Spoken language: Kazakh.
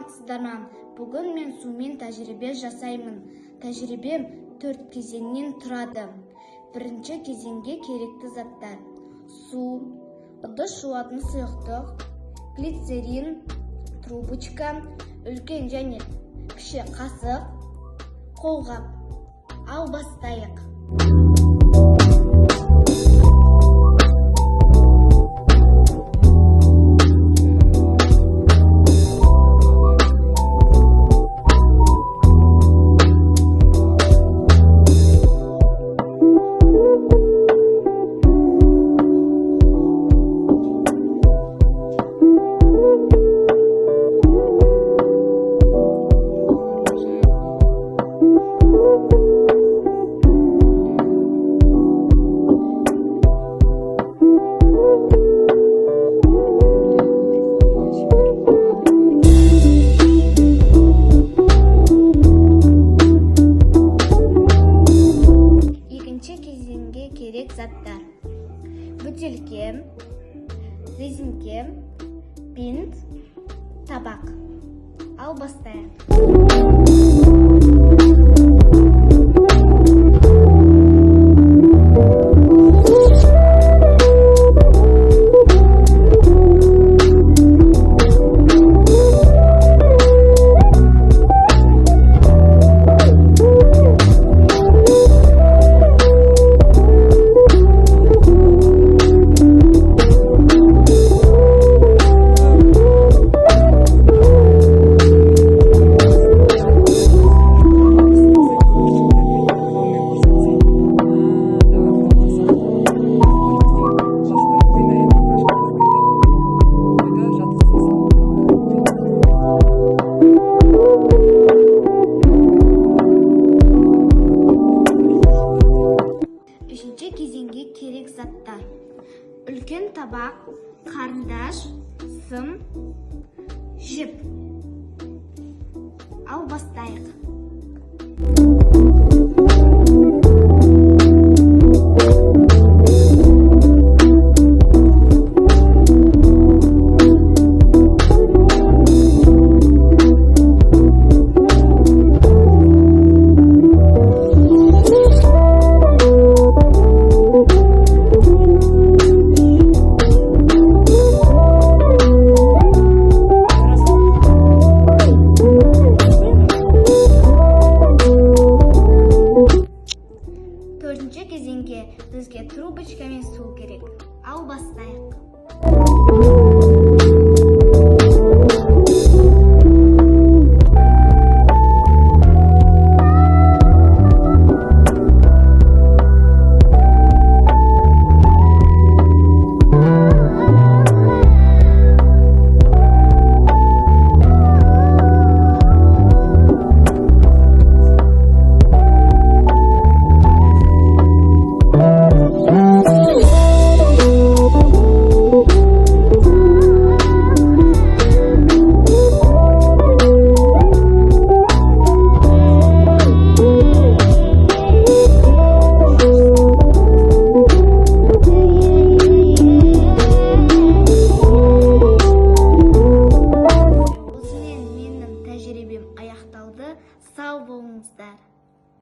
Саламатсыздар ма? Бүгін мен сумен тәжірибе жасаймын. Тәжірибем 4 кезеңнен тұрады. Бірінші кезеңге керекті заттар: су, ыдыс жуатын сұйықтық, глицерин, трубочка, үлкен және кіші қасық, қолғап. Ал бастайық. Екінші кезеңге керек заттар: бөтелке, резинке, бинт, табақ. Ал бастайық. Үшінші кезеңге керек заттар: үлкен табақ, қарындаш, сым, жіп.